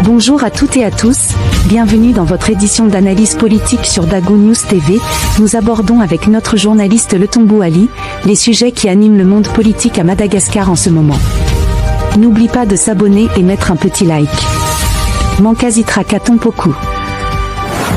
Bonjour à toutes et à tous, bienvenue dans votre édition d'analyse politique sur Dagou News TV. Nous abordons avec notre journaliste Letombo Ali, les sujets qui animent le monde politique à Madagascar en ce moment. N'oublie pas de s'abonner et mettre un petit like. Mankasitraka tompoko.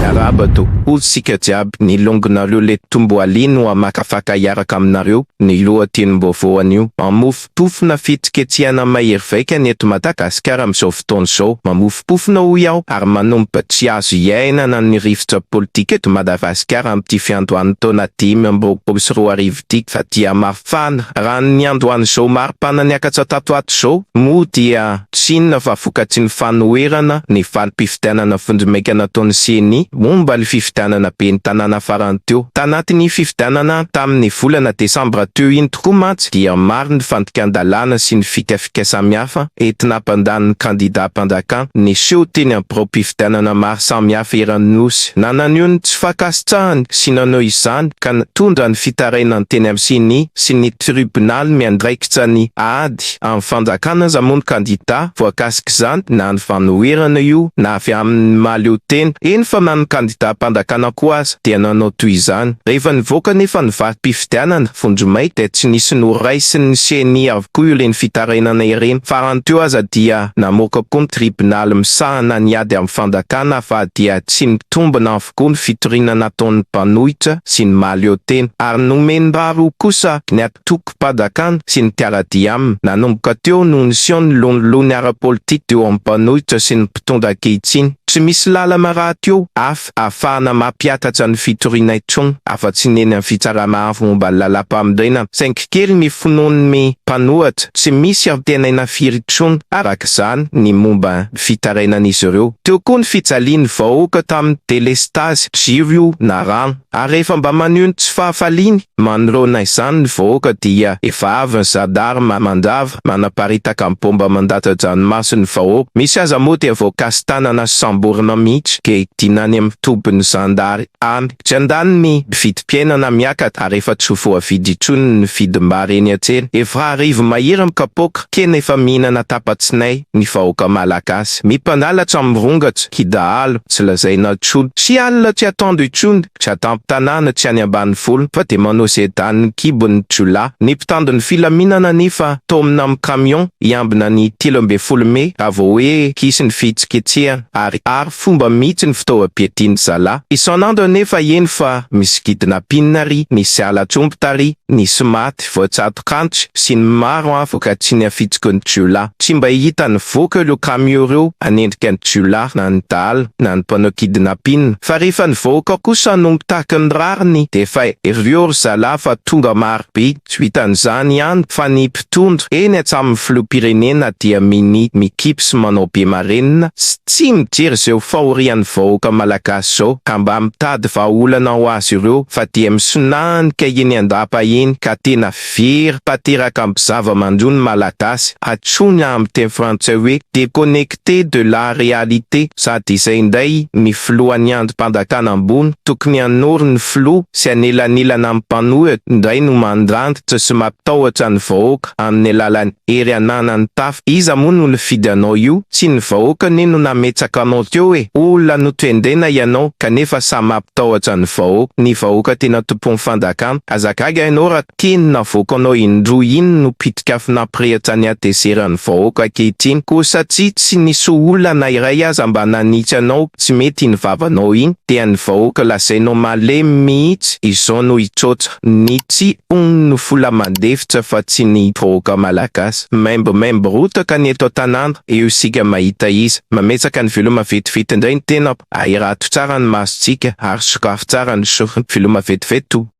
Miarahaba tompoko isika jiaby, ny longonareo le Tombo Ali no hamakafaka hiaraka aminareo ny lohatenim-baovao anio. Mamofompofona fihetsiketsehana mahery vaika ny eto Madagasikara amin'izao fotoana izao. Mamofompofona hoy aho ary manomboka tsy azo iainana ny rivotra politika eto Madavasikara amin'ity fiandohan'ny taona 2025 ity fa dia mafana. Raha ny niandohan'izao maripana niakatra tato ato izao moa dia tsy inona fa vokatry ny fanoherana ny valim-pifidianana vonjimaika nataon'ny Ceni momba ny fifidianana ben'ny tanàna farany teo. Tanatin'iny fifidianana tamin'ny volana desambra teo iny tokoa mantsy dia maro ny fandikan-dalàna sy ny fikafika samihafa entina hampandany ny kandidam-panjakana niseho teny amin'ny biraom-pifidianana maro samihafa eran'ny Nosy. Na naneho ny tsy fankasitrahany sy nanao izany ka nitondra ny fitarainany teny amin'ny Ceni sy ny tribonaly miandraikitra ny ady amin'ny fanjakana aza moa ny kandida voakasik'izany na ny fanoherana io na avy amin'ny mahaleo tena, eny fa na ny kandidam-panjakana koa aza dia nanao toy izany. Rehefa nivoaka anefa ny valim-pifidianana vonjimaika dia tsy nisy noraisin'ny Ceni avokoa ireny fitarainana ireny. Farany teo aza dia namoaka koa ny tribonaly misahana ny ady amin'ny fanjakana fa dia tsy nitombina avokoa ny fitoriana nataon'ny mpanohitra sy ny mahaleo tena ary nomen-drariny kosa ny antokom-panjakana sy ny mpiara-dia aminy. Nanomboka teo no niseho ny lonilony ara-politika teo amin'ny mpanohitra sy ny mpitondra ankehitriny. Tsy misy lalana rahateo hafa ahafahana mampiakatra ny fitoriana intsony afa-tsy ny eny amin'ny fitsarana avo momba ny lalàmpanorenana. Saingy kely ny finoan'ny mpanohatra, tsy misy antenaina firy intsony araka izany ny momba ny fitarainan'izy ireo. Teo koa ny fijalian'ny vahoaka tamin'ny delestazy, jiro io na rano. Ary rehefa mba maneho ny tsy fahafaliany manoloana izany ny vahoaka dia efa avy ny zandarma mandrava, manaparitaka ny bomba mandatsa-dranomaso ny vahoaka. Misy aza moa dia voakasi-tanana sy samborina mihitsy ke dina any amin'ny tobin'ny zandary any. Tsy andaniny ny vidim-piainana miakatra ary efa tsy voavidy intsony ny vidim-bary eny an-tsena. Efa 1000 mahery ny kapoaka, kena efa mihinana tapa-tsinay ny vahoaka malagasy. Mimpangalatra mirongatra, kidahalo, tsy lazaina intsony. Tsy alina tsy atoandro intsony, tsy an-tampon-tanàna, tsy any ambanivolo, fa dia manao izay danin'ny kibony ny jiolahy. Ny mpitandro ny filaminana anefa taomina amin'ny camion hiambina ny 13 mey raha vao hoe hisy ny fihetsiketsehana, ary ary fomba mihitsy ny fitaovam-piadian'ny zalahy. Isan'andro anefa eny fa misy kidnapping ary, misy halatr'omby tary, nisy maty, voatsatok'antsy, sy ny maro afaka tsy ny afitsiky ny jiolahy. Tsy mba hita nivoaka ireo camion ireo hanendrika ny jiolahy na ny dahalo na ny mpanao kidnapping. Fa rehefa nivoaka kosa no mitaky ny rariny dia efa ireo ry zalahy fa tonga maro be. Tsy vitan'izany ihany fa ny mpitondra, eny hatramin'ny filoham-pirenena dia minia mikipy sy manao be marenina sy tsy mijery izao fahorian'ny vahoaka malagasy izao ka mba mitady vahaolana ho azy ireo fa dia misonanika eny an-dapa eny ka tena very tanteraka amin'ny zava-manjo ny Malagasy, antsoina amin'ny teny frantsay hoe déconnecté de la réalité, sady izay indray ny filohan'ny andrim-panjakana ambony tokony hanoro ny filoha sy hanelanelana amin'ny mpanohitra indray no mandrangitra sy mampitahotra ny vahoaka amin'ny alalan'ny hery ananan'ny tafika. Iza moa no nifidy anao io? Tsy ny vahoaka anie no nametsaka anao teo e! Olona notendrena ianao kanefa samy mampitahotra ny vahoaka. Ny vahoaka tena tompon'ny fanjakana. Aza gaga ianao raha teny navoakanao indroa iny no pitik'afo nampirehitra ny hatezeran'ny vahoaka ankehitriny. Koa satria tsy nisy olona na iray aza mba nanitsy anao tsy mety iny vavanao iny dia ny vahoaka lazainao malemy mihitsy izao no hitroatra. Ny tsy hono no fola mandefitra fa tsy ny vahoaka malagasy. Maimbomaimbo rotaka ny eto an-tanàna, eo isika mahita iza. Mametsaka ny veloma vetivety indray ny tenako, ahirato tsara ny masontsika ary sokafy tsara ny sofina. Veloma vetivety tompoko.